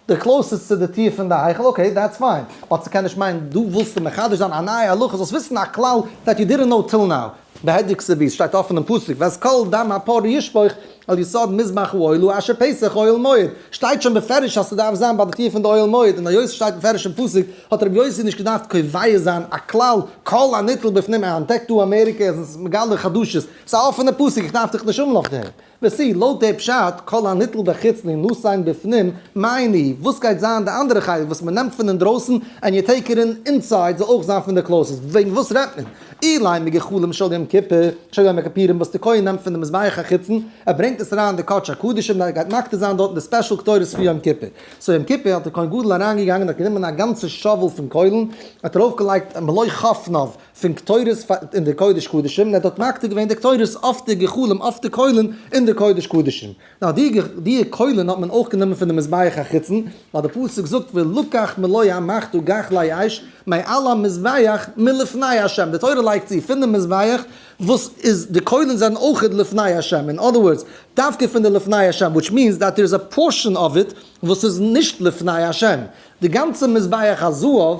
[SPEAKER 1] די closest צו די טיר פון די היכל, okay that's fine, but ס'קען נישט מיינען דא ווילסטו מחדש זיין א נייע הלכה, זאלסט וויסן א כלל that you didn't know till now, בהדיא כתיב, שטייט אפן אין פסוק, ואת כל דם הפר ישפוך על יסוד מזבח האולה אשר פתח אוהל מועד, שטייט שוין בפירוש אז ס'דארף זיין ביי די טיר פון די אוהל מועד, און היות ס'שטייט בפירוש אין פסוק האט רבי יוסי נישט געדארפט קובע זיין א כלל כל הניטל בפנים, ער אנטדעקט דא אמעריקע עס איז מגלה חדשות, ס'איז א אפענע פסוק איך דארף דיך נישט האבן אויף דעם. וסי, לויט די פשט, כל הניטל בחוץ לינתן בפנים, מאי ניהו, וואס גייט זיין די אנדערע חלק וואס מען נעמט פון אינדרויסן and you take it in inside זאל אויך זיין פון די closest, וועגן וואס רעדט מען? אילימא גחלים של יום כיפור, של יום הכיפורים וואס די כהן נעמט פון די מזבח החיצון, ער ברענגט עס אריין אין די קדשי הקדשים און ער גייט מקטיר זיין דארטן די special קטורת פון יום כיפור. so יום כיפור האט די כהן גדול אריינגעגאנגען און האט גענומען א גאנצע shovel פון קוילן, האט ארויפגעלייגט מלא חפניו פון קטורת אין די קודש קדשים, און ער האט דארט מקטיר געווען די קטורת אויף די גחלים, אויף די קוילן אין די קודש קדשים. נאר די קוילן האט מען אויך גענומען פון די מזבח החיצון, ווייל די פסוק זאגט ולקח מלא המחתה גחלי אש מעל המזבח מלפני השם, די תורה לייגט צו פון די מזבח וואס איז די קוילן זענען אויך לפני השם, אין other words דווקא פון די לפני השם, which means that there is a portion of it וואס איז נישט לפני השם, די גאנצע מזבח הזהב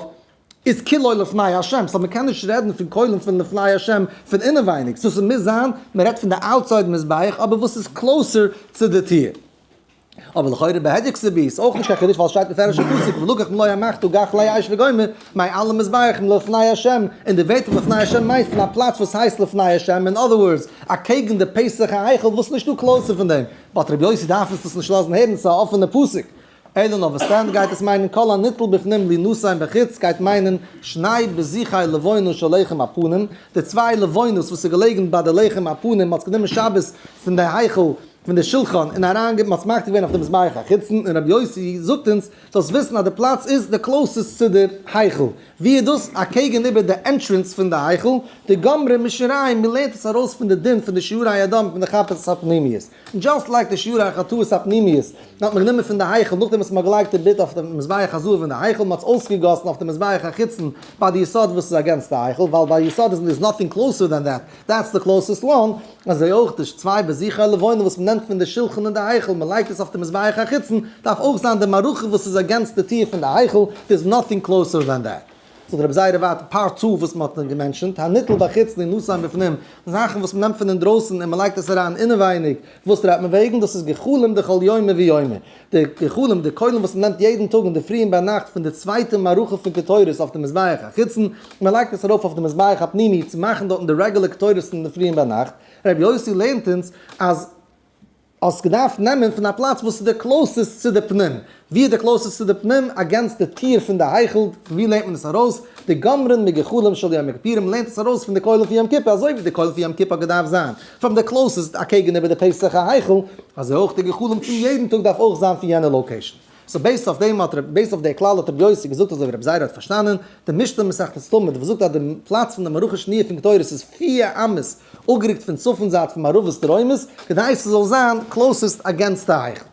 [SPEAKER 1] איז כולו לפני השם, so מ'קען נישט רעדן פון קוילן פון לפני השם פון אינעווייניג, so ס'מוז זיין מ'רעדט פון די outside מזבח אבער וואס איז closer צו די טיר. אבער לכאורה בהדיא כתיב איז אויך נישט קיין חידוש ווייל ס'שטייט מפורש אין פסוק ולקח מלא המחתה גחלי אש וגומר מעל המזבח מלפני השם, און די ווערטער לפני השם מיינט פון א פלאץ וואס הייסט לפני השם, אין other words אקעגן די פתח ההיכל וואס נישטא closer פון דעם, but רבי יוסי דארף עס דאס נישט לאזן הערן ס'איז א אפענע פסוק. אלא נאר וואס דען גייט עס מיינען כל הניטל בפנים לינתן בחוץ גייט מיינען שני בזיכי לבונה של לחם הפנים, די צוויי לבונות וואס איז געלעגן ביי די לחם הפנים מ'האט עס גענומען שבת פון די היכל. פון די שלחן און אריין מ'האט עס מקטיר געווען אויף די מזבח החיצון, און רבי יוסי זאגט אונז זאלסט וויסן אז די פלאץ איז די closest צו די היכל, ווי איז דאס? אקעגן איבער די entrance פון די היכל, דגמרי משיריים, מען לערנט עס ארויס פון די דין פון די שיורי הדם פון די חטאת הפנימיות, just like די שיורי החטאות הפנימיות האט מען גענומען פון די היכל נאכדעם וואס מען האט געלייגט די בלוט אויף די מזבח הזהב אין די היכל, מען האט עס אויסגעגאסן אויף די מזבח החיצון ביי די יסוד וואס איז against די היכל, ווייל ביי יסוד איז there's nothing closer than that, that's the closest one, אזוי אויך די צוויי בזיכי לבונה וואס מען נעמט פון די שלחן אין די היכל מען לייגט עס אויף די מזבח החיצון, דארף אויך זיין די מערכה וואס איז against די טיר פון די היכל, there's nothing closer than that. זאגט רבי זירא ווייטער part two וואס מען האט גע mention ט, הניטל בחוץ להינתן בפנים, זאכן וואס מען נעמט פון אינדרויסן און מען לייגט עס אריין אינעווייניג, וואס רעדט מען וועגן? דאס איז גחלים דכל יומא ויומא, די גחלים, די קוילן וואס מען נעמט יעדן טאג אינדערפרי און ביינאכט פון די צווייטע מערכה פון קטורת אויף די מזבח החיצון, מען לייגט עס ארויף אויף די מזבח הפנימי צו מאכן דארטן די רעגולער קטורת אינדערפרי און ביינאכט. רבי יוסי לערנט אונז אז האסט געדארפט נעמען פון א פלאץ וואס איז די closest צו די פנים. ווי איז די closest צו די פנים? against די טיר פון די היכל. פון ווי לערנט מען עס ארויס? דגמרין מגחלים של יום הכיפורים לערנט עס ארויס פון די קוילן פון יום כיפור, אזוי ווי די קוילן פון יום כיפור האט געדארפט זיין from די closest אקעגן איבער די פתח ההיכל, אזוי אויך די גחלים פון יעדן טאג דארף אויך זיין פון יענע location. so based אויף דעם האט ר' based אויף די כלל האט רבי יוסי געזאגט אזוי ווי רבי זירא האט פארשטאנען, די משנה מסכת תמיד וואס זאגט אז די פלאץ פון די מערכה שניה פון קטורת איז 4 אמות אפגערוקט פון צפון זייט פון מערבית דרומית, כדי ס'זאל זיין closest against די היכל.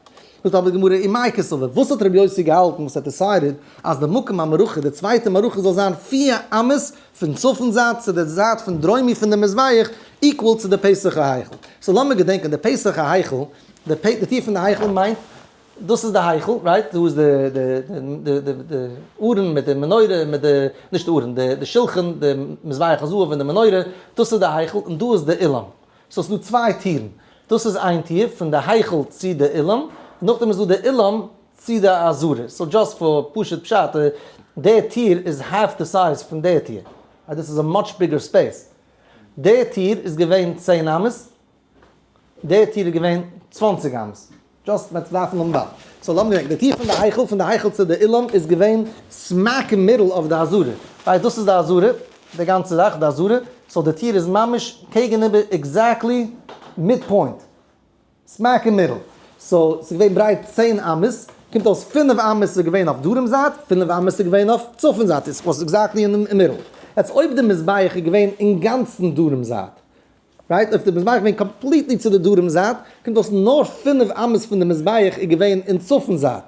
[SPEAKER 1] זאגט אבער די גמרא ומאי קסבר, וואס האט רבי יוסי געהאלטן וואס האט decided אז די מקום המערכה די צווייטע מערכה זאל זיין 4 אמות פון צפון זייט צו די זייט פון דרומי פון די מזבח equal צו די פתח ההיכל. so לאמיר געדענקען די פתח ההיכל, די טיר פון די היכל מיינט דאס איז די היכל, right? דא איז די די די די ארון מיט די מנורה מיט די, נישט די ארון, די שלחן, די מזבח הזהב און די מנורה, דאס איז די היכל און דא איז די אולם. so ס'איז דא צוויי טירן, דאס איז איין טיר פון די היכל צו די אולם, און נאכדעם איז דא די אולם צו די עזרה. so just פאר פשוט פשט, די טיר איז half די size פון די טיר, דאס איז א much bigger space. די טיר איז געווען 10 אמות, די טיר איז געווען 20 אמות. just מען דארף האבן באלד. so לאמיר געדענקען, די טיר פון די היכל, פון די היכל צו די אולם איז געווען smack אין middle אויף די עזרה. right, דאס איז די עזרה, די גאנצע זאך, די עזרה. so די טיר איז ממש קעגן איבער exactly midpoint. smack אין middle. so ס'איז געווען ברייט 10 אמות, קומט אויס 5 אמות איז געווען אויף דרום זייט, 5 אמות איז געווען אויף צפון זייט. it was exactly אין די middle. יעצט אויב די מזבח איז געווען אינגאנצן דרום זייט, right, אויב די מזבח איז געווען completely צו די דרום זייט, קומט אויס נאר 5 אמות פון די מזבח איז געווען אין צפון זייט,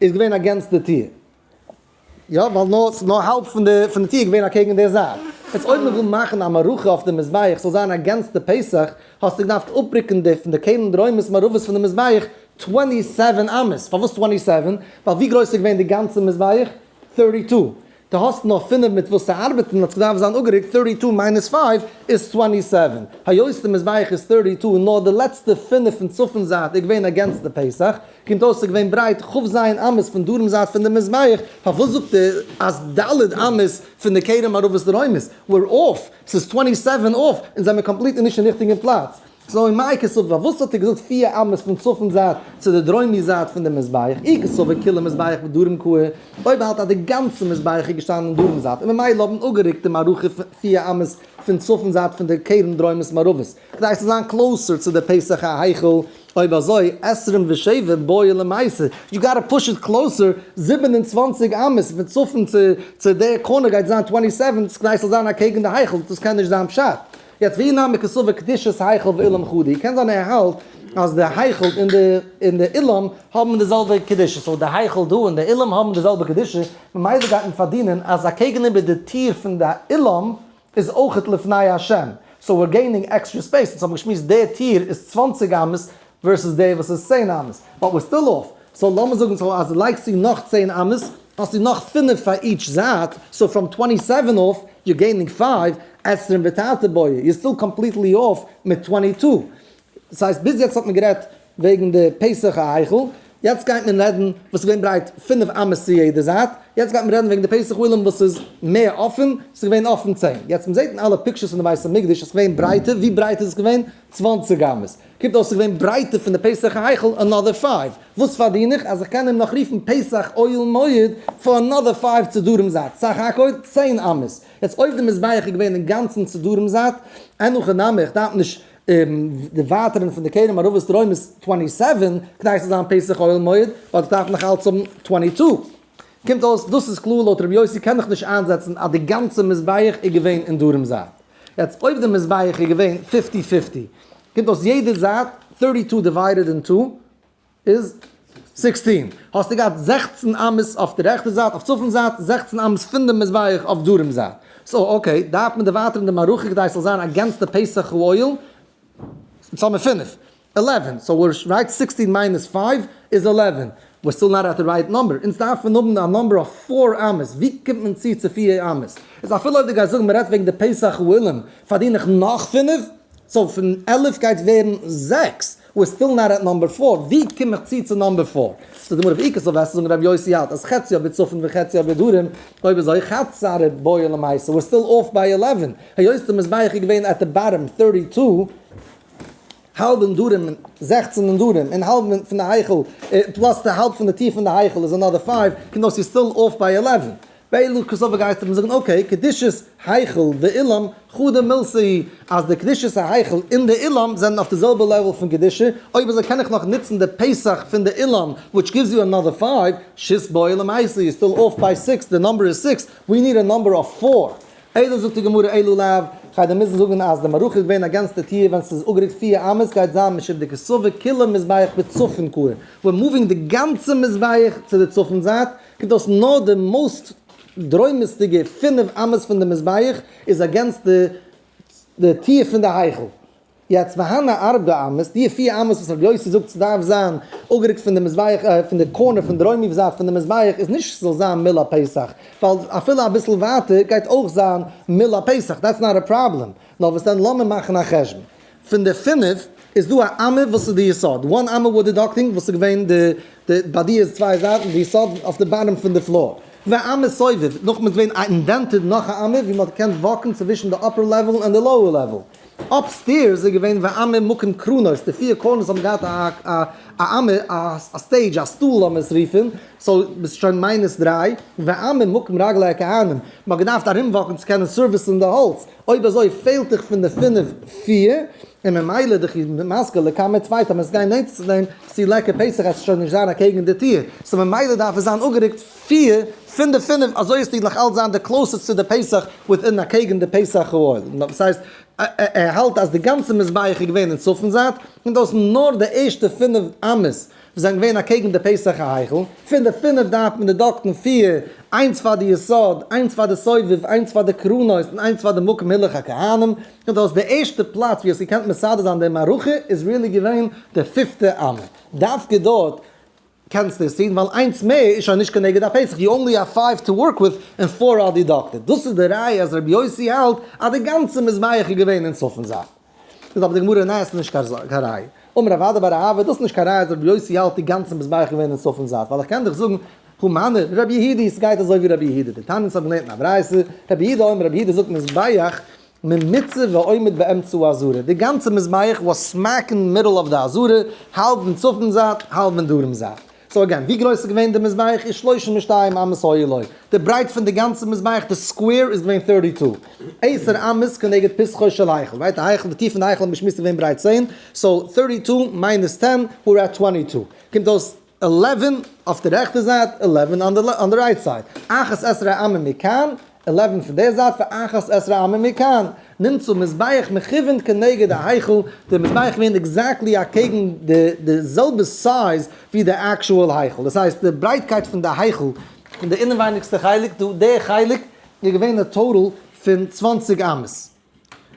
[SPEAKER 1] איז געווען against די טיר. יא, ווייל נאר נאר האלב פון די טיר איז געווען אקעגן די זייט. יעצט אויב מען וויל מאכן א מערכה אויף די מזבח ס'זאל זיין against די פתח, האסטו געדארפט אפרוקן די פון די קרן דרומית מערבית פון די מזבח 27 אמות. פארוואס 27? ווייל ווי גרויס איז געווען די גאנצע מזבח? 32. דו האסט נאר 5 מיט וואס צו ארבעטן, האט געדארפט זיין אפגערוקט 32 minus 5 איז 27. היות די מזבח איז 32 נאר די לעצטע 5 פון צפון זייט איז געווען against די פתח, קומט אויס ס'איז געווען ברייט כ"ז אמות פון דרום זייט פון די מזבח, פארוואס זאגט ער אז ד' אמות פון די קרן מערבית דרומית? We're off! ס'איז 27 off! אונז זעמיר completely נישט אין ריכטיגן פלאץ. so ומאי קסבר, פארוואס האט ער געזאגט 4 אמות פון צפון זייט צו די דרומי זייט פון די מזבח? אי קסבר כולה מזבח בדרום קאי, אויב האלט אז די גאנצע מזבח איז געשטאנען אין דרום זייט און ממילא האבן אפגערוקט די מערכה 4 אמות פון צפון זייט פון די קרן דרומית מערבית כדי צו זיין closer צו די פתח ההיכל, אויב אזוי 27 בעי למיסר, you gotta push it closer, 27 אמות פון צפון צו די corner גייט זיין 27 כדי ס'זאל זיין אקעגן די היכל, דאס קען נישט זיין פשט. יעצט ואי נמי קסבר קדושת היכל ואולם חדא, קען זיין ער האלט אז די היכל און די און די אולם האבן די זעלבע קדושה, so די היכל דא און די אולם האבן די זעלבע קדושה, ממילא גייט מען פארדינען אז אקעגן איבער די טיר פון די אולם איז אויכעט לפני השם, so we're gaining extra space, אונז האבן געשמועסט די טיר איז 20 אמות versus די וואס איז 10 אמות, but we're still off, so לאמיר זאגן so אז לייגסטו נאך 10 אמות האסטו נאך 5 פאר each זייט, so from 27 off you're gaining 5, עשרים ותרתי בעי, you're still completely off מיט 22. דאס הייסט ביז יעצט האט מען גערעדט וועגן די פתח ההיכל, יעצט גייט מען רעדן וואס איז געווען ברייט 5 אמות צו יעדע זייט, יעצט גייט מען רעדן וועגן די פתח האולם וואס איז מער אפען, ס'איז געווען אפען 10. יעצט מען זעט אין אלע pictures פון די בית המקדש איז געווען ברייטער, ווי ברייט איז עס געווען? 20 אמות. קומט אויס ס'איז געווען ברייטער פון די פתח ההיכל another 5. וואס פארדין איך? אז איך קען אים נאך רופן פתח אוהל מועד פאר another 5 צו דרום זייט. סך הכל 10 אמות. יעצט אויב די מזבח איז געווען אינגאנצן צו דרום זייט, אין הכי נמי, איך דארף נישט. דערווייטערן פון די קרן מערבית דרומית twenty seven כדי ס'זאל זיין פתח אוהל מועד, ווייל דאס דארף נאך אלץ האבן twenty two. קומט אויס דאס איז קלאר לויט רבי יוסי קען איך נישט איינזעצן אז די גאנצע מזבח איז געווען אין דרום זייט. יעצט אויב די מזבח איז געווען fifty fifty קומט אויס יעדע זייט thirty two divided in two איז sixteen. האסטו געהאט 16 אמות אויף די רעכטע זייט אויף צפון זייט, 16 אמות פון די מזבח אויף דרום זייט. so okay, דארף מען דערווייטערן די מערכה כדי ס'זאל זיין against די פתח האוהל. סאו האמיר פינף. eleven. so we're right sixteen minus five איז eleven. We're still not at the right number. אונז דארפן האבן א number אויף four אמות. ווי קומט מען צו צו פיר אמות? איז אפילו אויב דו גייסט זאגן מ'רעדט וועגן די פתח האולם, פארדין איך נאך פינף? so פון 11 גייט ווערן זעקס. We're still not at number four. ווי קום איך צו צו number four? זאגט די גמרא ואי קסבר וועסטו זאגן רבי יוסי האלט אז חציה בצפון וחציה בדרום, אויב אזוי חד סר בעי למעשה, we're still off by eleven, היות די מזבח איז געווען at the bottom thirty two, האלב אין דרום און 16 אין דרום, און האלב פון די היכל, plus די האלב פון די טיר פון די היכל איז another five, קומט אויס you're still off by eleven. ואלא קסבר גייסטו מיר זאגן okay, קדושת היכל ואולם חדא מילתא אז די קדושת ההיכל און די אולם זענען אויף די זעלבע level פון קדושה, אויב אזוי קען איך נאך נוצן די פתח פון די אולם which gives you another five, שית בעי למעשה you're still off by six, די number איז six, we need a number of four. אלא זאגט די גמרא אלא לאו, כ'גיי דיר מוזן זאגן אז די מערכה איז געווען against די טיר ווען ס'איז אפגערוקט פיר אמות גייט זיין משום דקסבר כולה מזבח בצפון קאי, we're moving די גאנצע מזבח צו די צפון זייט, קומט אויס נאר די most דרומית'דיגע פינף אמות פון די מזבח איז against די טיר פון די היכל. יעצט והני ארבע אמות, די פיר אמות וואס רבי יוסי זאגט ס'דארף זיין אפגערוקט פון די מזבח, פון די corner פון דרומי זייט פון די מזבח איז נישט ס'זאל זיין מול הפתח, ווייל אפילו אביסל ווייטער גייט אויך זיין מול הפתח, that's not א פראבלעם, נאר וואס דען לאמיר מאכן א חשבון, פון די פינף איז דא א אמה וואס איז די יסוד, one אמה we're deducting וואס איז געווען די די ביי די איז צוויי זייטן די יסוד אויף די bottom פון די floor, ואמה סובב, נאכדעם איז געווען א indented נאך א אמה ווי מ'האט געקענט walk ן צווישן די upper level און די lower level. Upstairs איז געווען ואמה מקום קרנות, די פיר corners האבן געהאט א א אמה, א stage, א stool לאמיר עס רופן, so ביסט שוין minus דריי, ואמה מקום רגלי הכהנים, מ'האט געדארפט ארום walk ן צו קענען service ן די האלץ, אויב אזוי פעלט דיך פון די פינף פיר, און ממילא דכי מסגי לקמיה טפי טאמער עס גיין נענטער צו דעם צו ליכא פתח עס שוין נישט זיין אקעגן די טיר, so ממילא דארף עס זיין אפגערוקט פיר פון די פינף אזוי עס טוט נאך אלץ זיין די closest צו די פתח within אקעגן די פתח האוהל, דאס הייסט ער האלט אז די גאנצע מזבח איז געווען אין צפון זייט, און דאס נאר די ערשטע פינף אמות וואס זענען געווען אקעגן די פתח ההיכל, פון די פינף דארף מען deduct ן פיר, איינס פאר די יסוד, איינס פאר די סובב, איינס פאר די קרנות, און איינס פאר די מקום הילוך הכהנים, און דאס די ערשטע פלאץ ווי האסט געקענט מסדר זיין די מערכה איז really געווען די פיפטע אמה, דווקא דארט קענסטו עס טון ווייל איינס מער איז שוין נישט כנגד הפתח, you only have five to work with און four are deducted. דאס איז די ראיה אז רבי יוסי האלט אז די גאנצע מזבח איז געווען אין צפון זייט. זאגט אבער די גמרא ניין עס איז נישט קיין ראיה. אמר רב אדא בר אהבה דאס איז נישט קיין ראיה אז רבי יוסי האלט די גאנצע מזבח איז געווען אין צפון זייט ווייל איך קען דיך זאגן הא מני רבי יהודה ס'גייט אזוי ווי רבי יהודה דתניא אונז האבן געלערנט אין א ברייתא רבי יהודה אומר רבי יהודה זאגט מזבח ממוצע ועומד באמצע העזרה, די גאנצע מזבח was smack אין middle of די עזרה, האלב אין צפון זייט, האלב אין דרום זייט. So again, ווי גרויס איז געווען די מזבח איז שלושים ושתיים אמות היו לו, די ברייט פון די גאנצע מזבח, די square איז געווען thirty two, עשר אמות כנגד פתחו של היכל, right, די היכל, די טיר פון די היכל האט מען געשמועסט איז געווען ברייט צען, so thirty two minus ten, we're at twenty two, קומט אויס eleven אויף די רעכטע זייט, eleven on the right side. אחת עשרה אמה מכאן, eleven פון די זייט, ואחת עשרה אמה מכאן. נמצא מזבח מכוון כנגד ההיכל, די מזבח געווען exactly אקעגן די זעלבע size ווי די actual היכל. דאס הייסט די ברייטקייט פון די היכל, פון די אינעווייניגסטע חלק דא, די חלק איז געווען א total פון 20 אמות.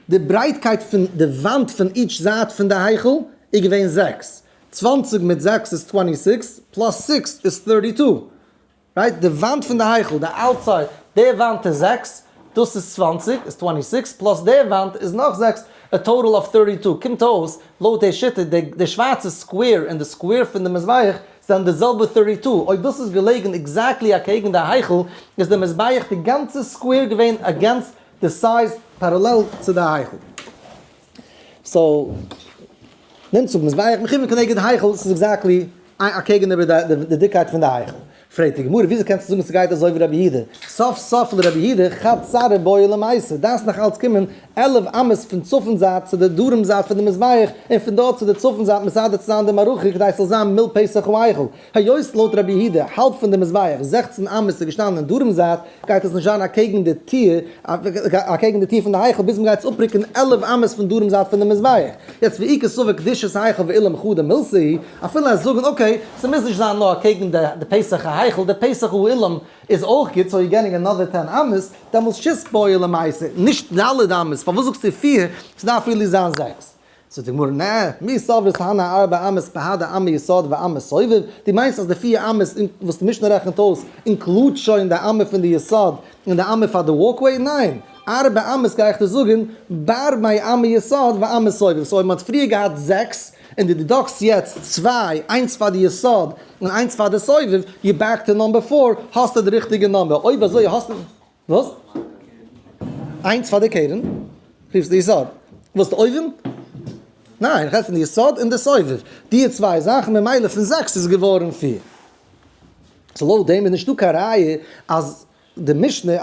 [SPEAKER 1] די ברייטקייט פון די וואנט פון each זייט פון די היכל איז געווען זעקס. 20 מיט זעקס איז 26, plus 6 איז 32. Right? די וואנט פון די היכל, די outside, די וואנט איז זעקס, דאס איז 20, איז 26, plus די וואנט איז נאך זעקס, a total of 32. קומט אויס, לויט די שיטה, די שווארצע square און די square פון די מזבח זענען די זעלבע 32. אויב דאס איז געלעגן exactly אקעגן די היכל, איז די מזבח די גאנצע square געווען against די size parallel צו די היכל. So, נמצא מזבח מכוון כנגד היכל, ס'איז exactly אקעגן איבער די דיקקייט פון די היכל. פרעגט די גמרא, וויאזוי קענסטו זאגן ס'גייט אזוי ווי רבי יהודה? סוף סוף לרבי יהודה חד סרי בעי למעשה, דארפסט נאך אלץ קומען 11 אמות פון צפון זייט צו די דרום זייט פון די מזבח, און פון דארט צו די צפון זייט מסדר צו זיין די מערכה כדי ס'זאל זיין מול פתח ההיכל. היות לויט רבי יהודה האלב פון די מזבח, 16 אמות איז געשטאנען אין דרום זייט, גייט עס נישט זיין אקעגן די טיר, אקעגן די טיר פון די היכל ביז מ'גייט עס אפרוקן 11 אמות פון דרום זייט פון די מזבח. יעצט ואי קסבר קדושת היכל ואולם חדא מילתא היא, אפילו אז זאגן okay, ס'מוז נישט זיין נאר אקעגן די פתח ההיכל, די פתח האולם איז אויך גוט, so you're getting another 10 אמות, דעמאלטס שית בעי למעשה, נישט ד' אמות, פארוואס זאגסטו פיר, ס'דארף really זיין זעקס. זאגט די גמרא, נע, מי סברת הני ארבע אמות בהדי אמה יסוד ואמה סובב, דו מיינסט אז די פיר אמות וואס די משנה רעכנט אויס include שוין די אמה פון די יסוד און די אמה פאר די walkway? ניין, ארבע אמות גיי איך דיר זאגן, בר מאי אמה יסוד ואמה סובב, so אויב מען האט פריער געהאט זעקס און דו deduct סט יעצט צוויי, איינס פאר די יסוד און איינס פאר די סובב, you back to number four, האסטו די ריכטיגע number, אויב אזוי האסטו, וואס? איינס פאר די קרן, רופסט די יסוד. וואס די אויבן? ניין, איך רעד פון די יסוד און די סובב. די צוויי זאכן ממילא פון זעקס איז געווארן פיר. so לויט דעם איז נישטא קיין ראיה אז די משנה,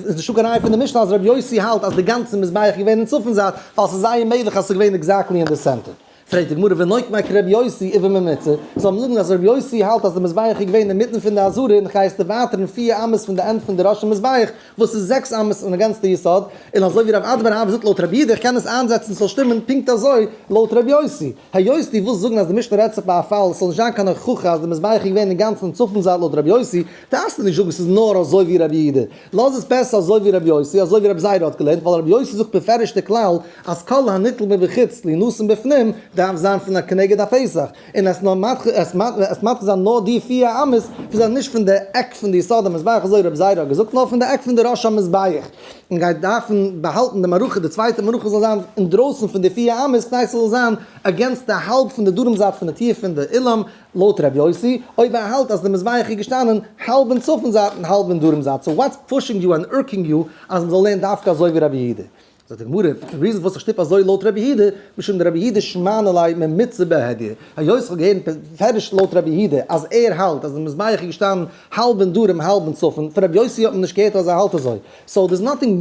[SPEAKER 1] איז נישטא קיין ראיה פון די משנה אז רבי יוסי האלט אז די גאנצע מזבח איז געווען אין צפון זייט, ווייל ס'איז זייער מעגליך אז ס'איז געווען exactly אין די center. פרעגט די גמרא ונוקמיה כרבי יוסי ובממוצע, זאל מען זאגן אז רבי יוסי האלט אז די מזבח איז געווען אינמיטן פון די עזרה און גייסטו ווייטער אין פיר אמות פון די end פון די ראש המזבח וואס איז זעקס אמות און against די יסוד, און אזוי ווי רב אדא בר אהבה זאגט לויט רבי יהודה איך קען עס איינזעצן ס'זאל שטימען פונקט אזוי לויט רבי יוסי. היות דו ווילסט זאגן אז די משנה רעדט זיך ביי א פאל עס זאל נישט זיין קיין הוכחה אז די מזבח איז געווען אינגאנצן אין צפון זייט לויט רבי יוסי, דארפסטו נישט זאגן ס'איז נאר אזוי ווי רבי יהודה, לאז עס בעסער אזוי ווי רבי יוסי, אזוי ווי רבי זירא האט געלערנט, ווייל רבי יוסי זאגט בפירוש די כלל אז כל הניטל מבחוץ להינתן בפנים דארף זיין פון א כנגד הפתח, און עס נאר עס מתחיל זיין נאר די פיר אמות וואס זענען נישט פון די עק פון די יסוד המזבח אזוי רבי זירא האט געזאגט נאר פון די עק פון די ראש המזבח, און גייט דארפן באהאלטן די מערכה די צווייטע מערכה זאל זיין אינדרויסן פון די פיר אמות כדי ס'זאל זיין against די האלב פון די דרום זייט פון די טיר פון די אולם, לויט ר' יוסי, אויב ער האלט אז די מזבח איז געשטאנען האלב אין צפון זייט און האלב אין דרום זייט, so what's pushing you and irking you אז מ'זאל לערנען דווקא אזוי ווי רבי יהודה? זאגט די גמרא, די reason פארוואס איך שטופ אזוי לויט רבי יהודה, משום דרבי יהודה שמענא ליה ממוצע בהדיא, היות איך האב געהערט בפירוש לויט רבי יהודה אז ער האלט אז די מזבח איז געשטאנען האלב אין דרום האלב אין צפון, פון רבי יוסי האט מען נישט געהערט אז ער האלט אזוי, so there's nothing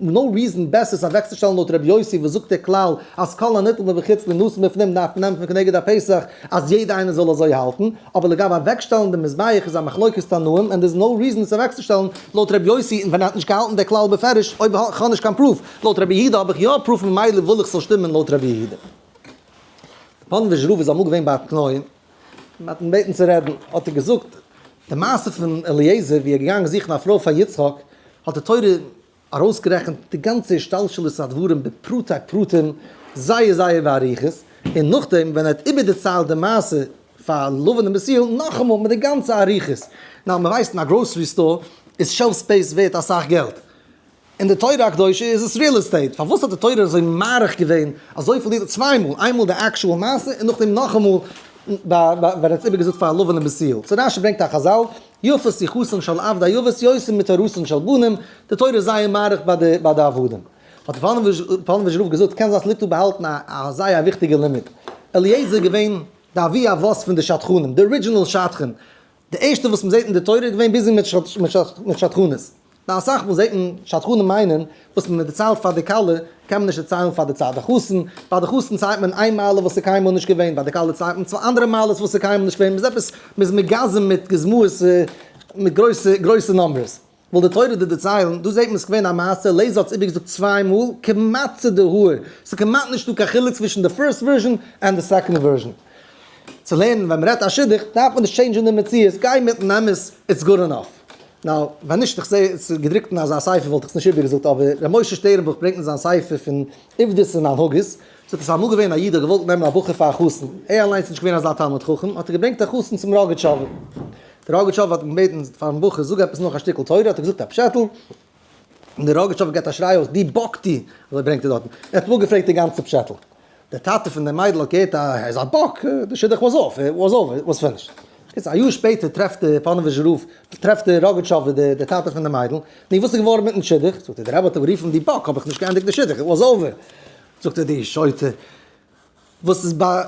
[SPEAKER 1] no reason בעסער עס אוועקצושטעלן לויט רבי יוסי וואס זאגט דער כלל אז כל הניטל מבחוץ להינתן בפנים דארף מען נעמען פון כנגד הפתח אז יעדע איינער זאל אזוי האלטן, אבער לגבי אוועקשטעלן די מזבח איז א מחלוקת תנאים and there's no reason עס אוועקצושטעלן לויט רבי יוסי און ווען ער האט נישט געהאלטן דער כלל בפירוש אויב איך האב נישט קיין proof לויט רבי יהודה האב איך יא proof ממילא וויל איך ס'זאל שטימען לויט רבי יהודה. די פאנעוועזשער רב איז אמאל געווען ביי א תנאים מען האט אים געבעטן צו רעדן, האט ער געזאגט, די מעשה פון אליעזר ווי ער איז געגאנגען זוכן א פרוי פאר יצחק, האט די תורה ארויסגערעכנט די גאנצע השתלשלות הדברים בפרטי פרטים, זייער זייער באריכות, און נאכדעם ווען ער האט איבערדערציילט די מעשה פאר לבן און בתואל, נאכאמאל מיט די גאנצע אריכות. now מען ווייסט אין א grocery store איז shelf space ווערט אסאך געלט, אין די תורה הקדושה איז עס real estate, פארוואס האט די תורה אזוי מאריך געווען אזויפיל איבער צוויי מאל, איינמאל די actual מעשה און נאכדעם נאכאמאל ווען ער האט עס איבערגעזאגט פאר לבן און בתואל. so רשי ברענגט א חזל, יפה שיחתן של עבדי אבות יותר מתורתן של בנים, די תורה איז זייער מאריך ביי די עבדים. האט פאנעוועזשער רב געזאגט, קען זיין ס'ליגט דא באהאלטן א זייער א וויכטיגע לימוד. אליעזר איז געווען די אבי אבות פון די שדכנים, די original שדכן, די ערשטע וואס מ'זעט אין די תורה איז געווען busy מיט שדכנות. נאר אסאך מאל זעט מען שדכנים מיינען וואס מען דערציילט פאר די כלה קען מען נישט דערציילן פאר די צד החתן, ביי די חתן ציילט מען איין מעלה וואס איז קיינמאל נישט געווען, ביי די כלה ציילט מען צוויי אנדערע מעלות וואס איז קיינמאל נישט געווען, מ'איז עפעס מ'איז מגזם מיט גוזמאות מיט גרויסע גרויסע numbers. וויל די תורה דיר דערציילן, דא זעט מען ס'איז געווען א מעשה, אליעזר האט עס איבערגעזאגט צוויי מאל, כמעט צו די האר, ס'איז כמעט נישטא קיין חילוק צווישן די first version and די second version. צו לערנען ווען מ'רעדט א שידוך דארף מען נישט change ן די מציאות, גיי מיטן אמת, it's good enough. now, ווען נישט איך זע עס איז געדרוקט אין אזא ספר וואלט איך עס נישט איבערגעזאגט, אבער ר' משה שטערנבוך ברענגט אין זיין ספר פון עובדות און הנהגות, זאגט עס איז אמאל געווען א איד האט געוואלט נעמען א בחור פאר א חתן, ער אליינס איז נישט געווען אזא תלמיד חכם, האט ער געברענגט א חתן צום ראגאטשאווער, דער ראגאטשאווער האט אים געבעטן פארן בחור זאג עפעס נאך א שטיקל תורה, האט ער געזאגט א פשעטל, און דער ראגאטשאווער געבט א שריי אויס, דו באק דו! אזוי ברענגט ער דארטן, ער האט אפגעפרעגט די גאנצע פשעטל. דער טאטע פון די מיידל האט געהערט אז ער איז א באק, די שידוך was off, it was over, it was finished. קיצור, א יאר שפעטער טרעפט דער פאנעוועזשער רב, טרעפט דער ראגאטשאווער דער טאטע פון די מיידל, נו וואס איז געווארן מיטן שידוך? זאגט ער, דער רבי האט אים גערופן דו באק, האב איך נישט געענדיגט די שידוך, it was over. זאגט ער, דו שוטה, וואס איז ביי,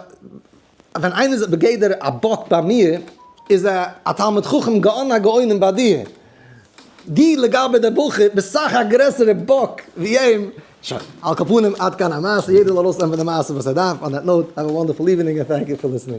[SPEAKER 1] ווען איינער איז בגדר א באק ביי מיר. איז א תלמיד חכם גאון הגאונים ביי דיר, דו לגבי דער בחור ביסט סאך א גרעסערע באק ווי אים, שוין, על כל פנים עד כאן המעשה, יעדער זאל ארויסנעמען פון די מעשה וואס ער דארף, on that note, have a wonderful evening and thank you for listening.